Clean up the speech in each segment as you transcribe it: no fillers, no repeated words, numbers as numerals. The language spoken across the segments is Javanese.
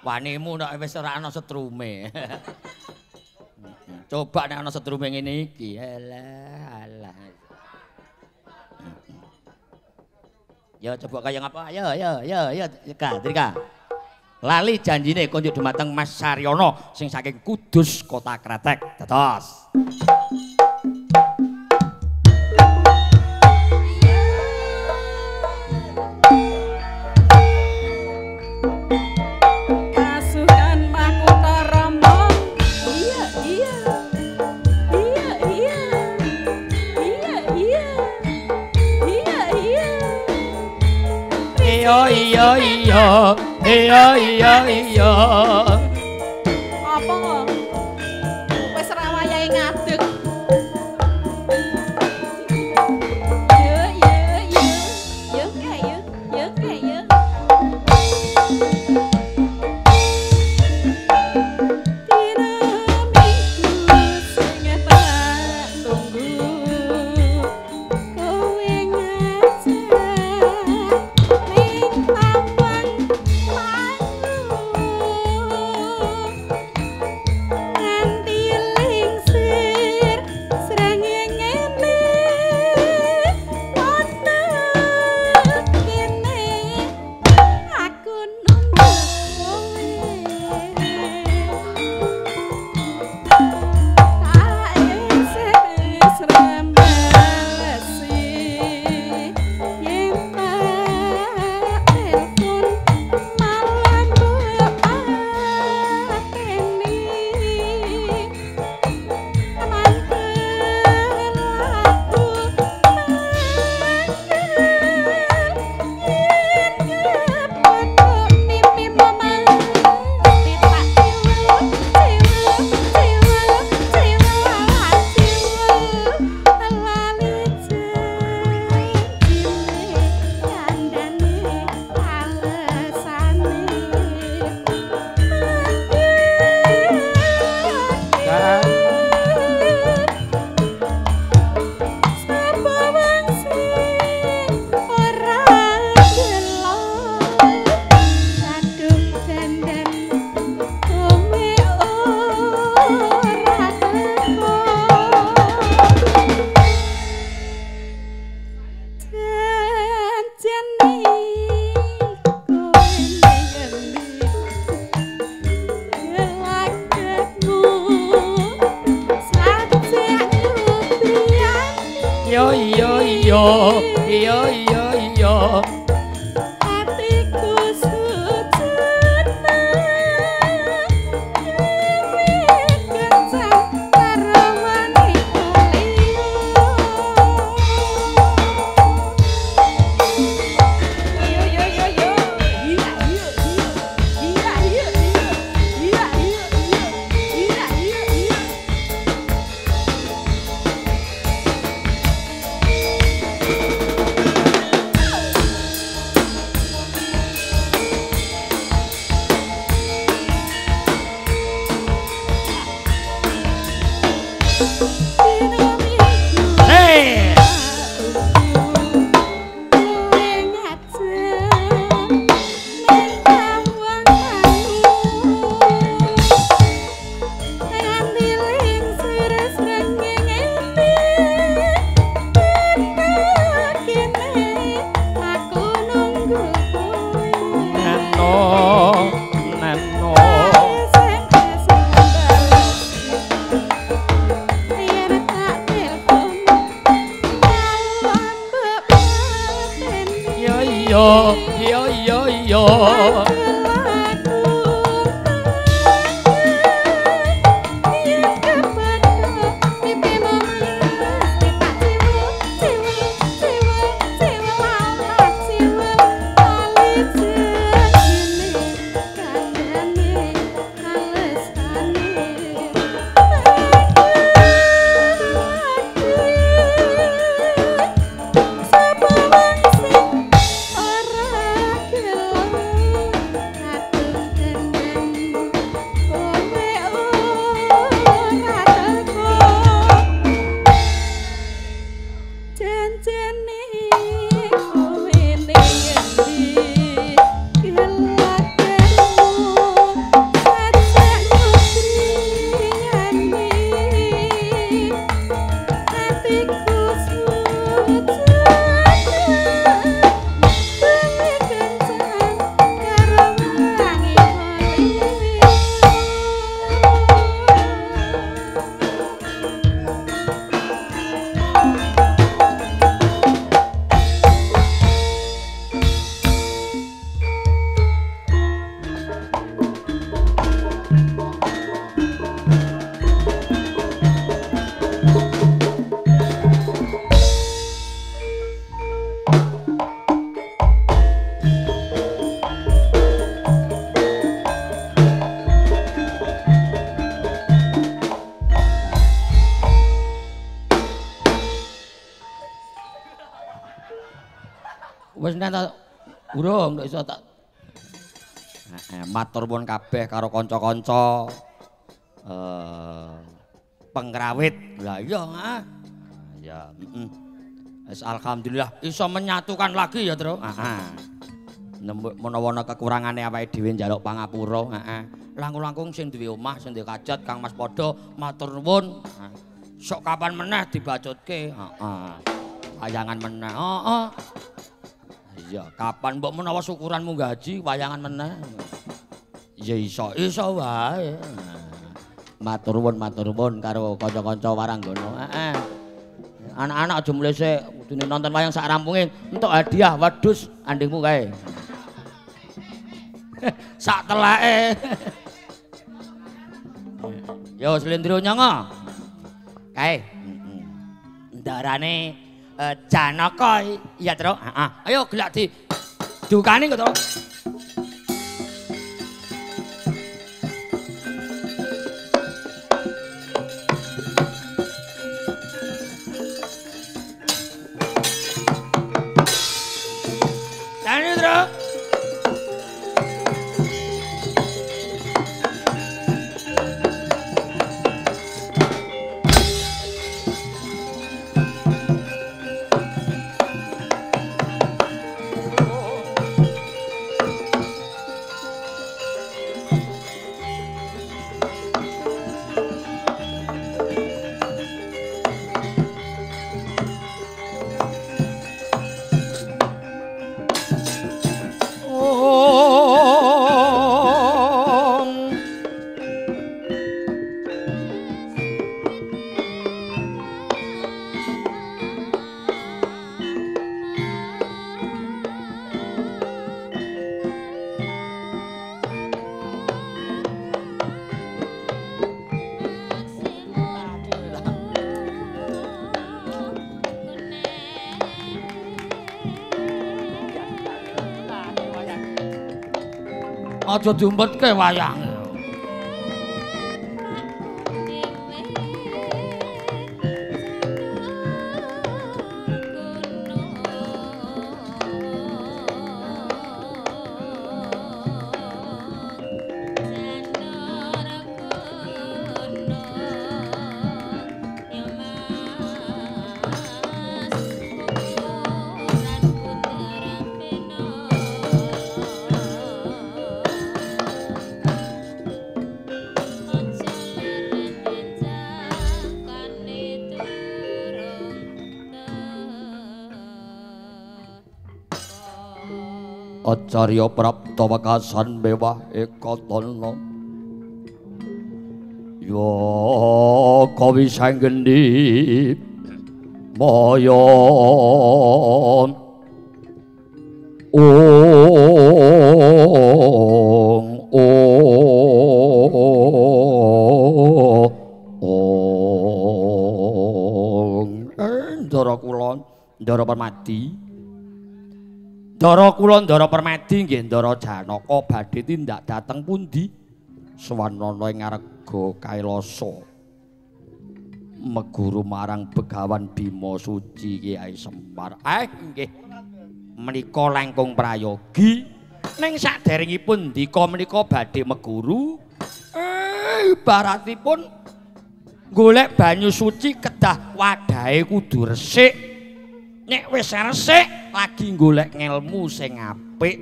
Wanimu nek wis ora ana setrume. Coba nek ana setrume ngene iki. Alah, alah. Ya coba kaya ngapa? Ya ya ya ya Trika, Trika. Lali janjine konjuk dumateng Mas Saryono sing saking Kudus Kota Kretek. Dados. Pasukan Makutha Rama. Iya iya. Iya iya. Iya iya. Iya iya. Iya iya iya. Iya iya iya. Apa? Wis ra wayahe ngadeg. Yo yo yo. Yo kae yo, yo kae yo. Dina minggu sing tak tunggu, kowe ngajak ning tawang nganti lingsir srengenge ana kene aku nunggu kowe tak SMS rembalesi yen tak telepon malah mbok pateni mantel aku mangkel yen kepethuk pipimu mesti tak ciwel ciwel ciwel ciwel ciwel lali janjine kandhane alesane. Sapa wong sing ora gelo kadung dandan kowe ora teko janjane kowe ning endi gelakmu sajak nyubriyani. Yo yo yo yo yo yo. Atiku sujana dewe kencang karo wanita liya. Yo yo yo yo. Iya iya iya. Iya iya iya. Iya iya iya. Iya iya iya. Dina minggu Hey. kowe ngajak ning tawang mangu nganti lingsir srengenge kene aku nunggu kowe. Nano nano. SMS balesi yen tak telepon malah mbok pateni. Yo yo yo yo yo. Aku yen kepethuk pipimu mesti tak ciwel ciwel ciwel ciwel ciwel lali janjine kandhane alesane. Sapa wong sing ora gelo neh ta urung nek iso tak. Matur nuwun kabeh karo kanca-kanca pengrawit. Lah iya, heeh. Ya, heeh. Wis alhamdulillah iso menyatukan lagi ya, Tru. Heeh. Menawa ana kekurangane awake dhewe njaluk pangapura, heeh. Langkung-langkung sing duwe omah, sing duwe kajat Kang Mas Padha matur nuwun. Sok kapan meneh dibacutke, heeh. Wayangan meneh, heeh. Iya, kapan mbok menawa syukuran munggah haji wayangan meneh. Ya iso, iso wae. Matur nuwun karo kanca-kanca waranggana, heeh. Anak-anak aja mulih sik, kudune nonton wayang sak rampunge entuk hadiah wedhus andingmu kae. Sak teleke. Yo slendro nyanga. Kae. Ndarane Janaka iya, Tru. Heeh. Ayo gelak di dukani kok, Tru. Tani, Tru. Aja diumpetke wayange. Acarya prapta wekasan mewah ekatana ya kawi sanggendi maya ong ong Ndara kula Ndara Permadi Ndara kula Ndara Permadi nggih Ndara Janaka badhe tindak dhateng pundi? Swanana ing ngarga Kailasa. Meguru marang Begawan Bima Suci Kyai Semar. Nggih. Menika langkung prayogi. Ning saderengipun ndika menika badhe meguru, ibaratipun golek banyu suci kedah wadahe kudu resik. Nek wis resik lagi golek ngelmu sing apik,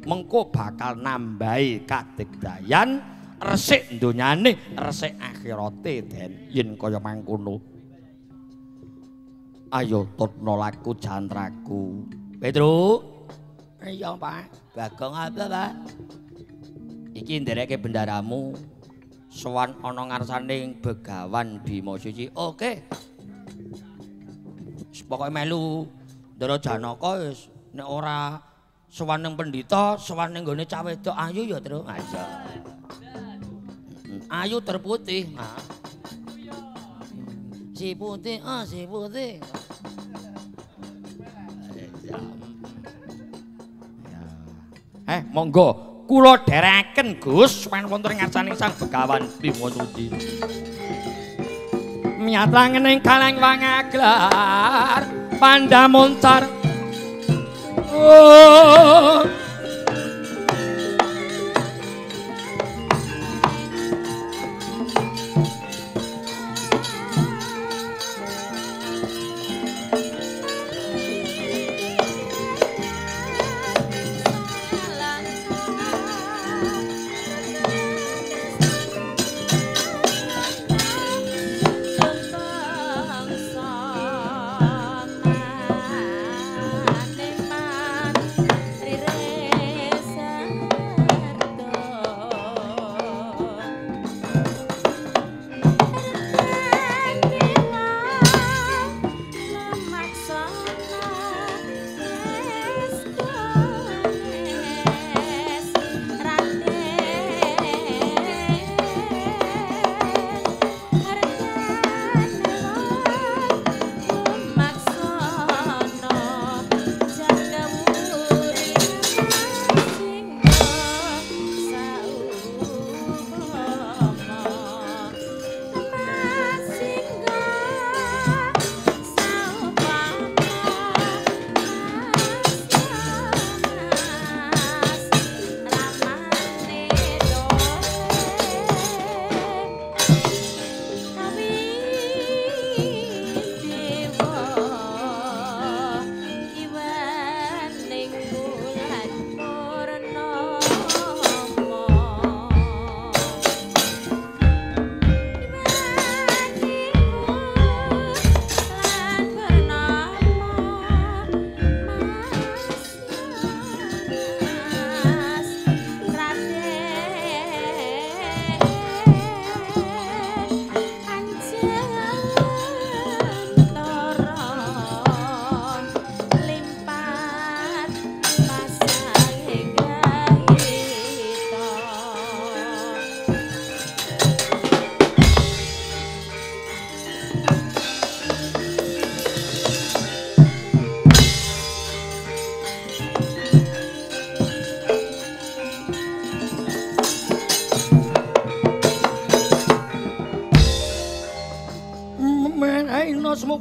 mengko bakal nambahi kadigdayan, resik donyane, resik akhirate den yen kaya mangkono. Ayo tutna laku jantraku. Petru. Iya, Pak. Bagong apa, Pak? Iki ndereke bendaramu. Sowan ana ngarsane Begawan Bima Suci. Oke. Pokoke melu Ndara Janaka wis nek ora sowan ning pendhita, sowan ning nggone cah wedok ayu ya, Tru. Ayo. Ayu terputih. Si putih, ah si putih. Ya. Monggo kula dherekaken Gus sowan wonten ing ngarsane Sang Begawan Bima Suci. Miatlangen ing kaleng wangaglar pandamoncar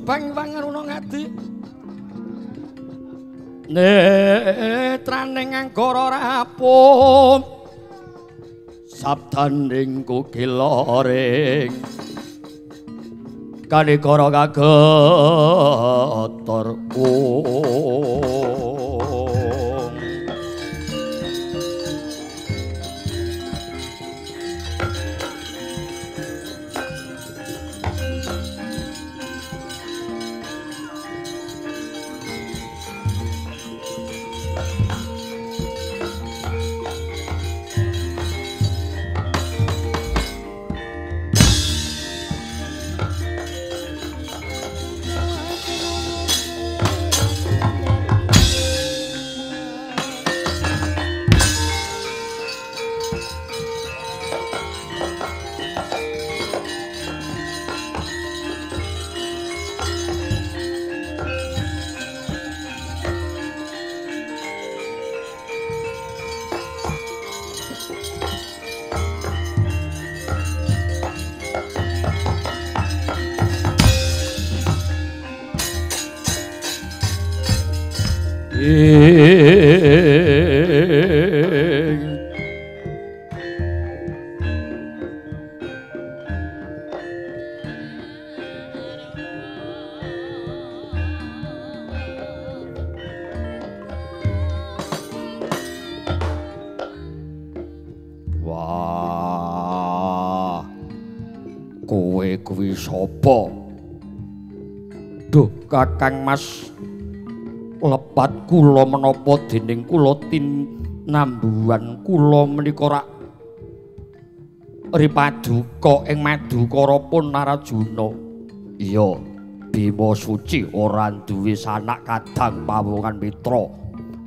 Bang wangaruna ngadi netraning anggara rapuh sabdaning kukiloring kanegara kagetor Wah, kowe kuwi sapa? Duh, Kakang Mas, lepat kula menapa dening kula tinambuhan kula menika rak ripaduka ing Madukara pun Narajuna. Iya, Bima Suci ora duwe sanak kadang pawongan mitra,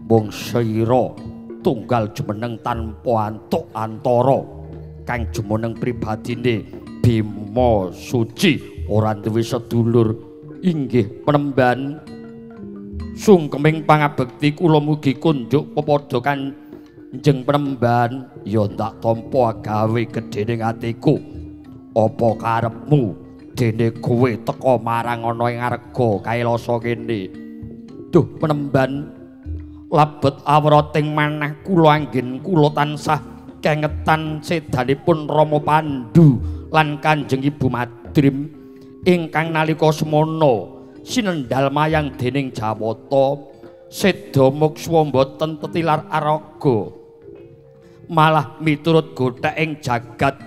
mung sira tunggal jumeneng tanpa antuk antara. Kang jumeneng pribadine Bima Suci ora duwe sedulur inggih penemban. Sungkeming pangabekti kula mugi kunjuk pepadha Kanjeng Penemban. Ya ndak tampa gawe gedhening atiku. Apa karepmu dene kowe teka marang ana ing arga Kailasa kene? Duh Penemban, Lebet awrating manah kula anggen kula tansah kengetan sedanipun Rama Pandu lan Kanjeng Ibu Madrim ingkang nalika semana sinendal mayang dening Jawata seda mukswa mboten tetilar araga malah miturut gothek jagat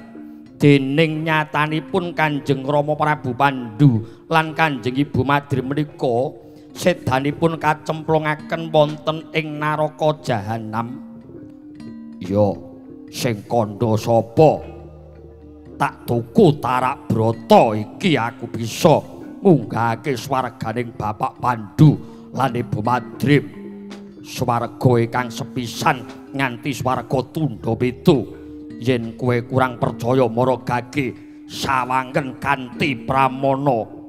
dening nyatanipun Kanjeng Rama Prabu Pandu lan Kanjeng Ibu Madrim menika sedanipun kacemplungaken wonten ing naraka jahanam. Ya sing kandha sapa? Tak tuku tarak brata iki aku bisa ngunggahake swarganing Bapak Pandu lan Ibu Madrim. Swarga ingkang sepisan nganti swarga tundha pitu. Yen kowe kurang percaya maragake sawangen kanthi pramana.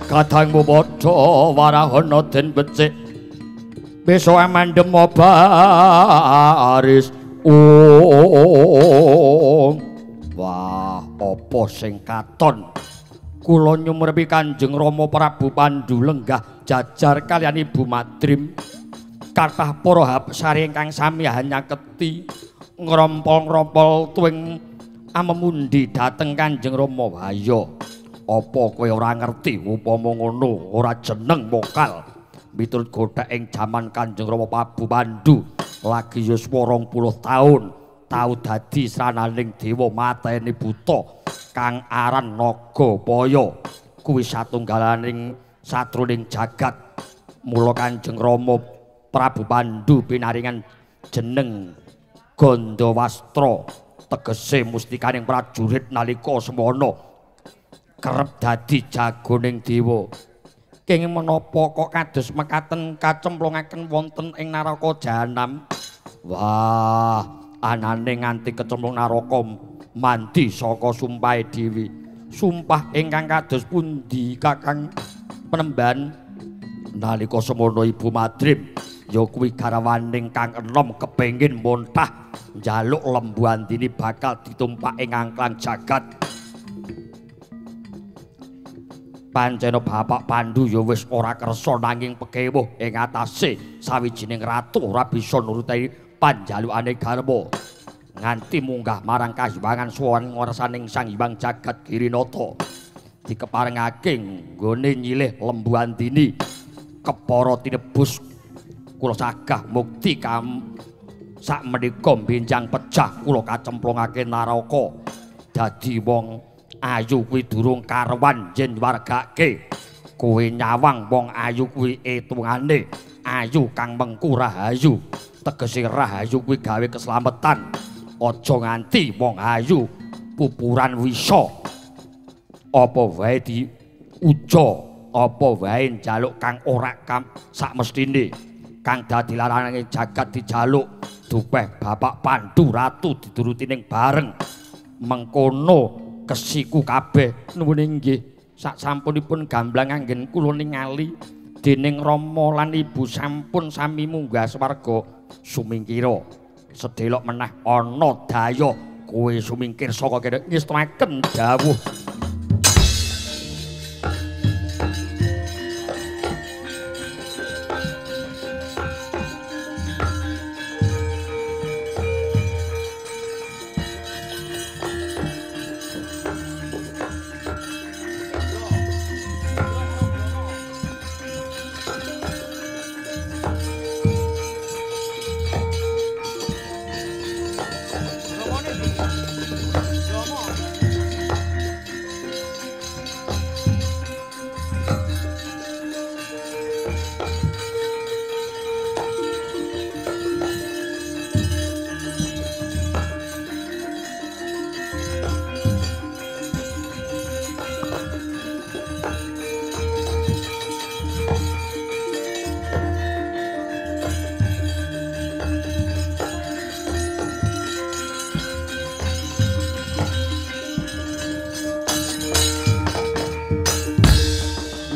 Kadangmu padha warahana den becik besok mandhem baris. Wah, apa sing katon? Kula nyumrepi Kanjeng Rama Prabu Pandu lenggah jajar kaliyan Ibu Madrim. Kathah para hapsari ingkang sami hanyaketi ngrompol-ngrompol tuwing amemundi dhateng Kanjeng Rama. Waya, apa kowe ora ngerti upama ngono ora jeneng mokal. Miturut gothek ing jaman Kanjeng Rama Prabu Pandu lagi yuswa 20 taun tau dadi srananing dewa mateni buta kang aran Nagapaya kuwi satunggalaning satruning jagat. Mula Kanjeng Rama Prabu Pandu pinaringan jeneng Gandawastra tegese mustikaning prajurit nalika semana kerep dadi jagoning dewa. Kenging menapa kok kados mekaten kacemplungaken wonten ing naraka jahanam? Wah, anane nganti kecemplung naraka mandi saka sumpahe dhewe. Sumpah ingkang kados pundi Kakang Penemban? Nalika semono Ibu Madrim ya kuwi garwaning kang enom kepengin montah njaluk Lembu Andini bakal ditumpak ing angklang jagat. Pancena Bapak Pandu ya wis ora kersa nanging pekewuh ing atase sawijining ratu ora bisa nuruti panjalukane garwa. Nganti munggah marang kahyangan suwan ngarsaning Sang Hyang Jagat Girinata. Dikeparengake nggone nyilih Lembu Andini kepara tinebus kula sagah mukti kam sakmenika benjang pejah kula kacemplungake naraka. Dadi wong ayu kuwi durung karuan yen wargake. Kowe nyawang wong ayu kuwi etungane ayu kang mengku rahayu. Tegese rahayu kuwi gawe keslametan. Aja nganti wong ayu pupuran wisa. Apa wae diuja, apa wae njaluk kang ora kam sakmestine. Kang dadi larange jagat dijaluk dupeh Bapak Pandu ratu dituruti ning bareng. Mengkono kesiku kabeh. Nuwun inggih, sak sampunipun gamblang anggen kula ningali dening Rama lan Ibu sampun sami munggah swarga. Sumingkira sedelok meneh ana daya kowe sumingkir saka kene ngestuaken dawuh.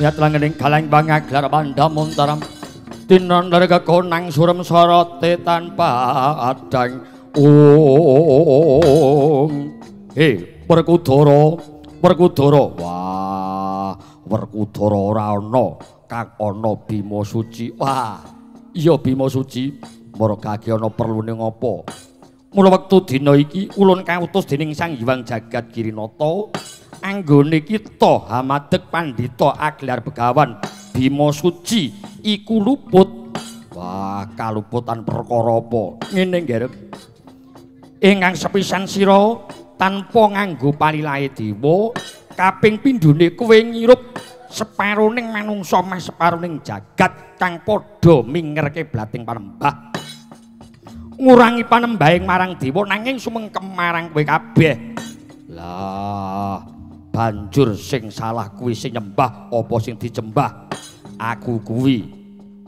Lihat langening galang bangaglar pandamuntaram tinon lerga konang surem sorote tanpa adang ung. He, Werkudara, Werkudara. Wah, Werkudara ora ana, kang ana Bima Suci. Wah, iya Bima Suci, margake ana perlune ngapa? Mula wektu dina iki ulun kautus dening Sang Hyang Jagat Girinata anggone kita hamadeg pandhita aglar begawan Bima Suci iku luput. Wah, kaluputan perkara apa? Ngene nggih. Ingkang sepisan sira tanpa nganggo palilahe dewa, kaping pindhone kowe ngirup separoning manungsa meh separoning jagat kang padha mingerke blating panembah. Ngurangi panembahing marang dewa nanging sumengkem marang kowe kabeh. Lah, banjur sing salah kuwi sing nyembah apa sing dijembah? Aku kuwi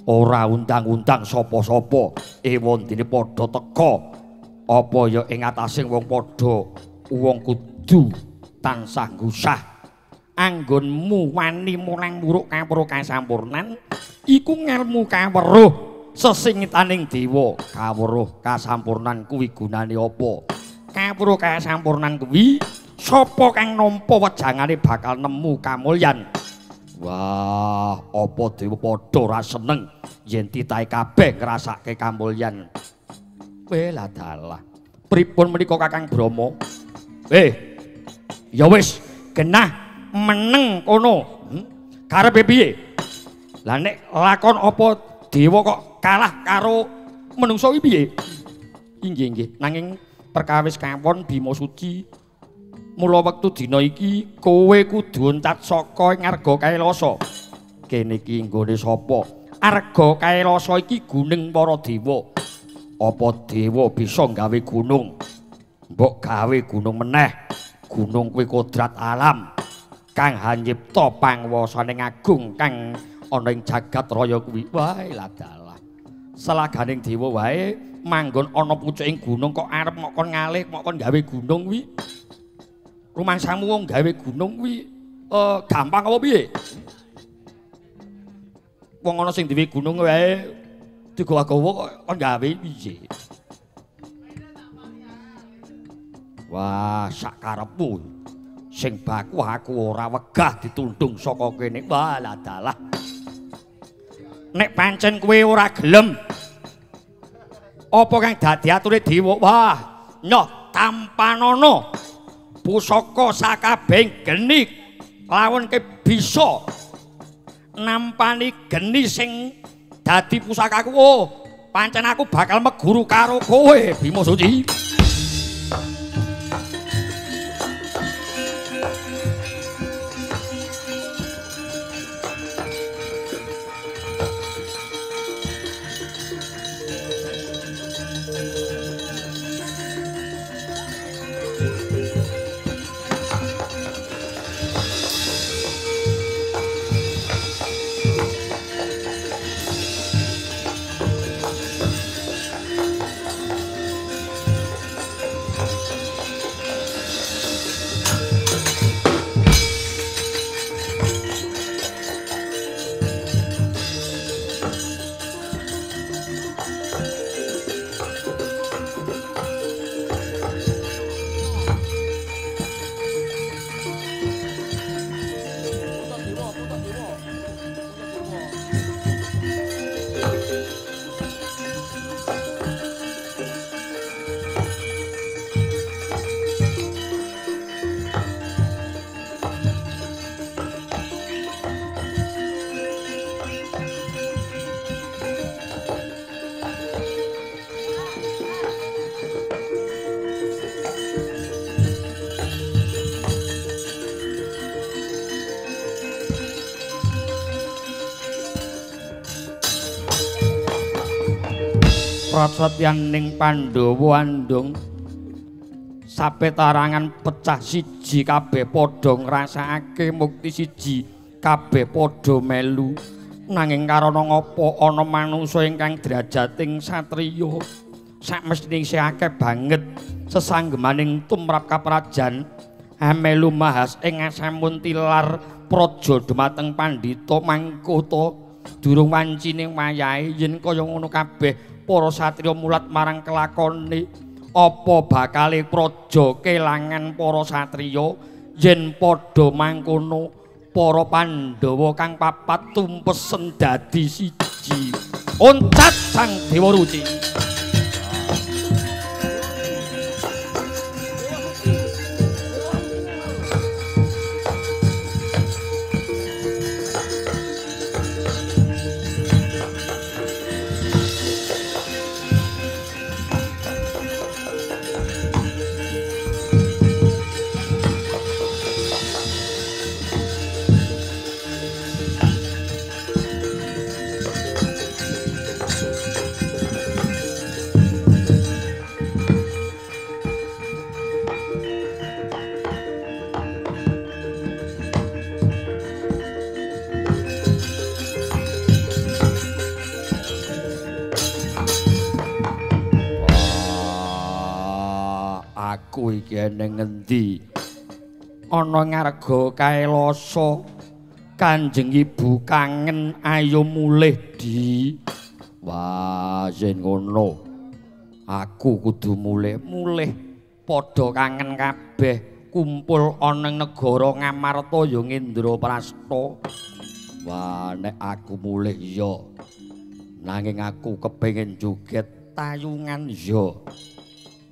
ora undang-undang sapa-sapa, ewondene padha teka. Apa ya ing atase wong padha wong kudu tansah ngusah. Anggonmu wani mulang muruk kawruh kasampurnan iku ngelmu kaweruh sesingitaning dewa. Kawruh kasampurnan kuwi gunane apa? Kawruh kasampurnan kuwi sapa kang nampa wejangane bakal nemu kamulyan. Wah, apa dewa padha ora seneng yen titahe kabeh ngrasake kamulyan. Welah dalah. Pripun menika Kakang Brama? Ya wis, genah meneng kono. Karepe piye? Lah nek lakon apa dewa kok kalah karo menungsa iki piye? Inggih nggih, nanging perkawis kawon Bima Suci, mula wektu dina iki kowe kudu encat saka ing Arga Kailasa. Kene iki nggone sapa? Arga Kailasa iki gunung para dewa. Apa dewa bisa gawe gunung? Mbok gawe gunung meneh. Gunung kuwi kodrat alam kang hanyipta pangwasane agung kang ana ing jagat raya kuwi. Wah, ladalah. Selaganing dewa wae manggon ana pucuking gunung kok arep mok kon ngalih, mok kon gawe gunung kuwi. Rumangsamu wong gawe gunung kuwi gampang apa piye? Wong ana sing duwe gunung wae digawa-gawa kok kon gawe piye? Wah, sak karepmu. Sing baku aku ora wegah ditundung saka kene. Wah, ladalah. Nek pancen kowe ora gelem apa kang dadi ature dewa? Wah, nyoh tampanana pusaka sakabehing geni lawon ke bisa nampani geni sing dadi pusakaku. Oh, pancen aku bakal meguru karo kowe Bima Suci. Prasetyaning Pandhawa andung sapetarangan pecah siji kabeh padha ngrasakake mukti siji kabeh padha melu nanging karana ngapa ana manungsa ingkang drajating satriya sakmestine isih akeh banget sesanggemaning tumrap kaprajan Melu mahas ing asamun tilar praja dumateng pandhita mangkota durung wancine wayahe yen kaya ngono kabeh para satriya mulat marang kelakone apa bakale praja kelangan para satriya yen padha mangkono para Pandhawa kang papat tumpesen dadi siji. Oncat Sang Dewa Ruci. Aku iki ning ngendi? Ana ngarga Kailasa. Kanjeng Ibu kangen ayo mulih di. Wah, yen ngono. Aku kudu mulih-mulih padha kangen kabeh kumpul ana ing negara Ngamarta ya Ngendraprasta. Wah, nek aku mulih ya. Nanging aku kepengin joget tayungan ya.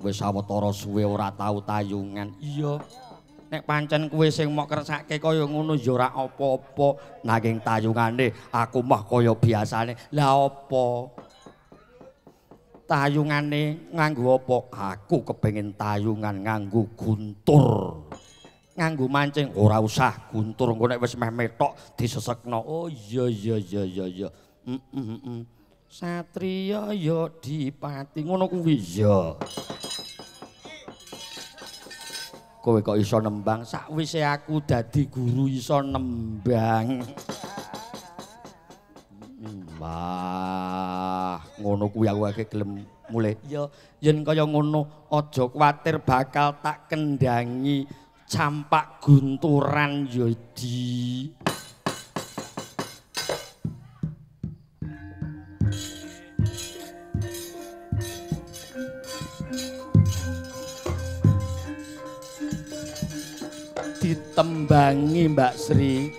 Wis sawetara suwe ora tau tayungan. Iya. Nek pancen kowe sing mok kersake kaya ngono ya ora apa-apa. Nanging tayungane aku mah kaya biasane. Lah apa? Tayungane nganggo apa? Aku kepengin tayungan nganggo guntur. Nganggo mancing ora usah guntur engko nek wis meh metok disesekno. Oh iya iya iya iya iya. Satriya ya dipati ngono kuwi ya. Kowe kok iso nembang sakwise aku dadi guru iso nembang. Wah, ngono kuwi aku akeh gelem mulih. Ya, yen kaya ngono aja kuwatir bakal tak kendhangi campak gunturan ya di. Ditembangi Mbak Sri.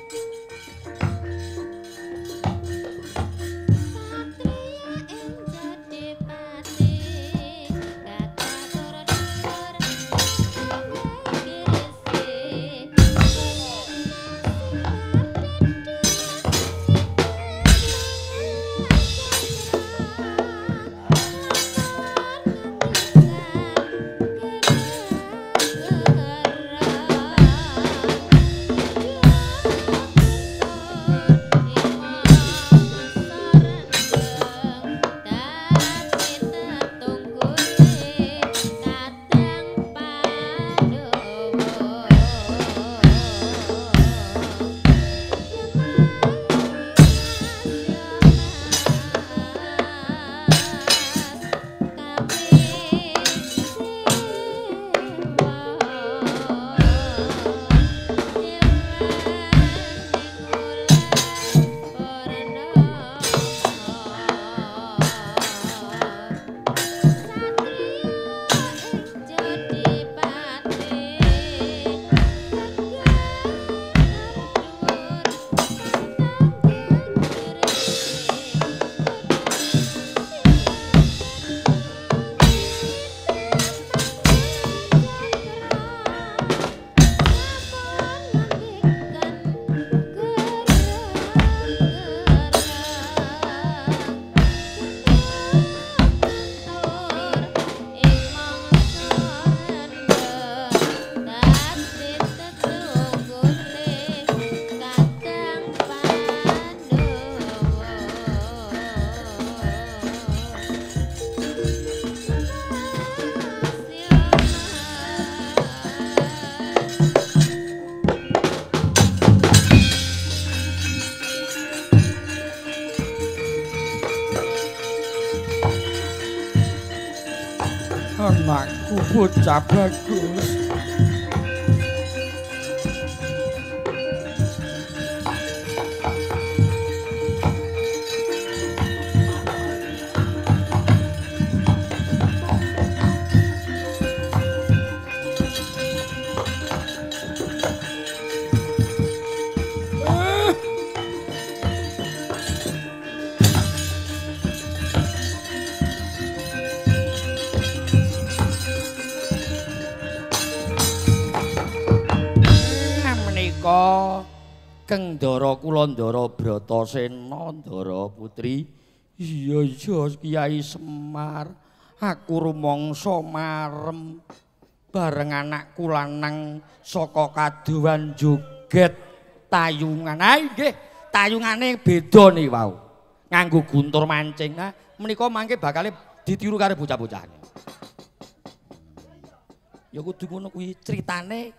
Anakku bocah bagus. minangka Keng Ndara kula Ndara Bratasena Ndara Putri. Iya iya Kyai Semar, aku rumangsa marem bareng anakku lanang saka kadowan joget tayungan. Ha nggih, tayungane beda niki wau. Nganggo guntur mancing. Nah, menika mangke bakale ditiru karo bocah-bocahane. Ya kudu ngono kuwi critane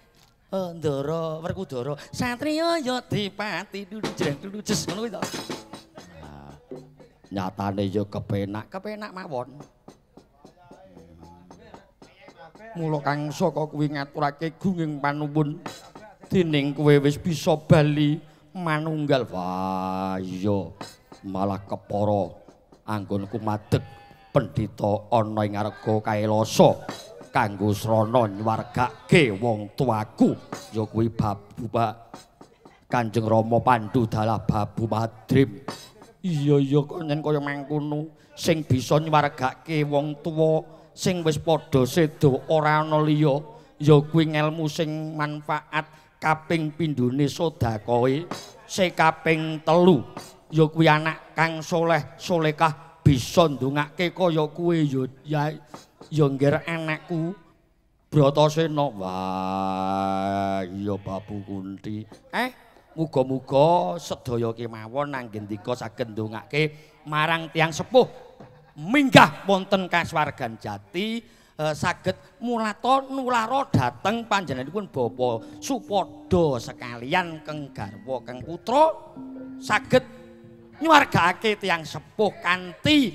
Ndara Werkudara. Satriya ya dipati jreng dudu jes ngono kuwi to. Nyatane ya kepenak, kepenak mawon. Mula kang saka kuwi ngaturake gunging panuwun dening kowe wis bisa bali manunggal. Wah iya, malah kepara anggonku madeg pendhita ana ing ngarga Kailasa kanggo srana nyuwargake wong tuaku ya kuwi Babu Pak Kanjeng Rama Pandu dalah Babu Madrim. Iya iya kok yen kaya mangkono sing bisa nyuwargake wong tuwa sing wis padha seda ora ana liya ya kuwi ngelmu sing manfaat kaping pindhone sedekahe, sing kaping telu ya kuwi anak kang soleh solekah bisa ndongake kaya kowe ya ya ngger anakku Bratasena. Wah iya Babu Kunti. Muga-muga sedaya kemawon anggendika saged ndongake marang tiyang sepuh minggah wonten kasuwargan jati saged mulata nulara dhateng panjenenganipun Bapa Supada sekalian keng garwa keng putra saged nyuwargake tiyang sepuh kanthi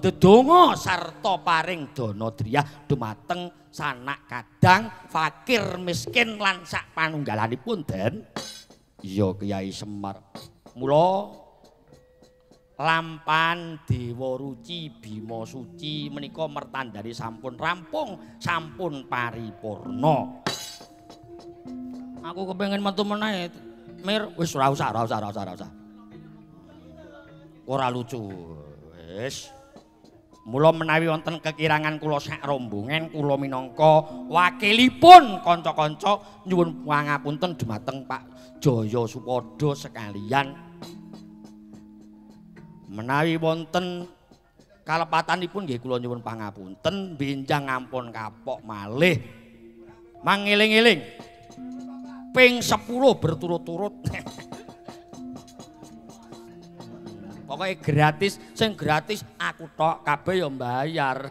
ndedonga sarta paring dana driyah dumateng sanak kadang fakir miskin lan sak panunggalanipun Den. Iya Kyai Semar. Mula lampan Dewa Ruci Bima Suci menika mertandani sampun rampung, sampun paripurna. Aku kepengin metu meneh, Mir. Wis ora usah, ora usah, ora usah, ora usah. Ora lucu. Wis. Mula menawi wonten kekirangan kula sak rombongan kula minangka wakilipun kanca-kanca nyuwun pangapunten dumateng Pak Jaya Supada sekalian. Menawi wonten kalepatanipun nggih kula nyuwun pangapunten, benjang ampun kapok malih. Mangeling-eling ping 10 berturut-turut. Pokoke gratis, sing gratis aku tok, kabeh ya mbayar.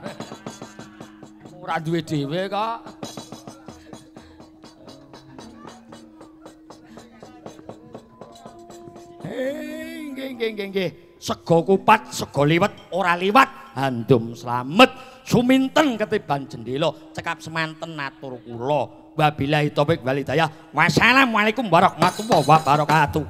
Ora duwe dhewe kok. Hei, nggih nggih nggih. Sego kupat, sego liwet, ora liwat, handum slamet, suminten ketiban jendela, cekap semanten atur kula. Wabillahi taufik wal hidayah. Wassalamualaikum warahmatullahi wabarakatuh.